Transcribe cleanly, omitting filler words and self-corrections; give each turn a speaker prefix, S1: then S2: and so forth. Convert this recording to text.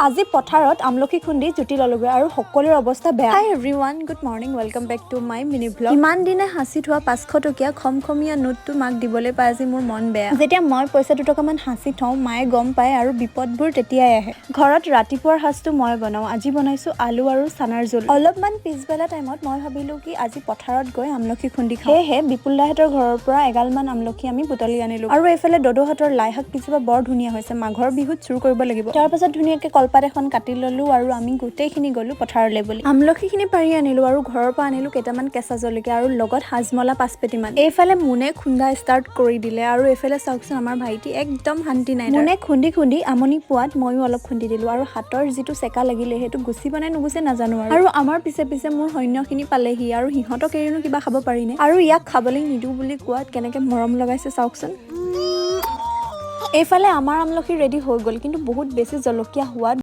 S1: আজি পথাৰত আমলখি খুন্দি জুতি ল'লোগৈ আৰু সকলোৰে অৱস্থা বেয়া। Hi everyone, good morning, welcome back to my mini vlog. ইমান দিনে সাঁচি থোৱা 500 টকীয়া খমখমীয়া নোটটো মাক দিবলৈ পাই আজি মোৰ মন বেয়া। যেতিয়া মই পইচা 2 টকামান সাঁচি থওঁ, মায়ে গম পায় আৰু বিপদবোৰ তেতিয়াই আহে। ঘৰত ৰাতিপুৱাৰ সাঁজটো মই বনাওঁ। আজি বনাইছোঁ আলু আৰু চানাৰ জোল। অলপমান পিছবেলা টাইমত মই ভাবিলোঁ কি আজি পথাৰত গৈ আমলখি খুন্দি খাওঁ। সেয়েহে বিপুল দাহঁতৰ ঘৰৰ পৰা এগালমান আমলখি আমি বুটলি আনিলোঁ। আৰু এইফালে দদৌহঁতৰ লাই শাক কেইজোপা বৰ ধুনীয়া হৈছে, মাঘৰ বিহুত চুৰ কৰিব লাগিব। তাৰ পাছত ধুনীয়াকৈ কলপাত এখন কাটি ল'লোঁ আৰু আমি গোটেইখিনি গ'লোঁ পথাৰলৈ বুলি। আমলখিখিনি পাৰি আনিলোঁ আৰু ঘৰৰ পৰা আনিলোঁ কেইটামান কেঁচা জলকীয়া আৰু লগত হাজমলা 5 পেটিমান। এইফালে মোনে খুন্দা ষ্টাৰ্ট কৰি দিলে আৰু এইফালে চাওকচোন, আমাৰ ভাইটি একদম শান্তি নাই। মোনে খুন্দি খুন্দি আমনি পোৱাত ময়ো অলপ খুন্দি দিলোঁ আৰু হাতৰ যিটো চেকা লাগিলে, সেইটো গুচিব নে নুগুচে নাজানো। আৰু আমাৰ পিছে পিছে মোৰ সৈন্যখিনি পালেহি আৰু সিহঁতক এৰিনো কিবা খাব পাৰিনে? আৰু ইয়াক খাবলৈ নিদিওঁ বুলি কোৱাত কেনেকৈ মৰম লগাইছে চাওকচোন। এইফালে আমাৰ আমলখি ৰেডি হৈ গ'ল, কিন্তু বহুত বেছি জলকীয়া হোৱাত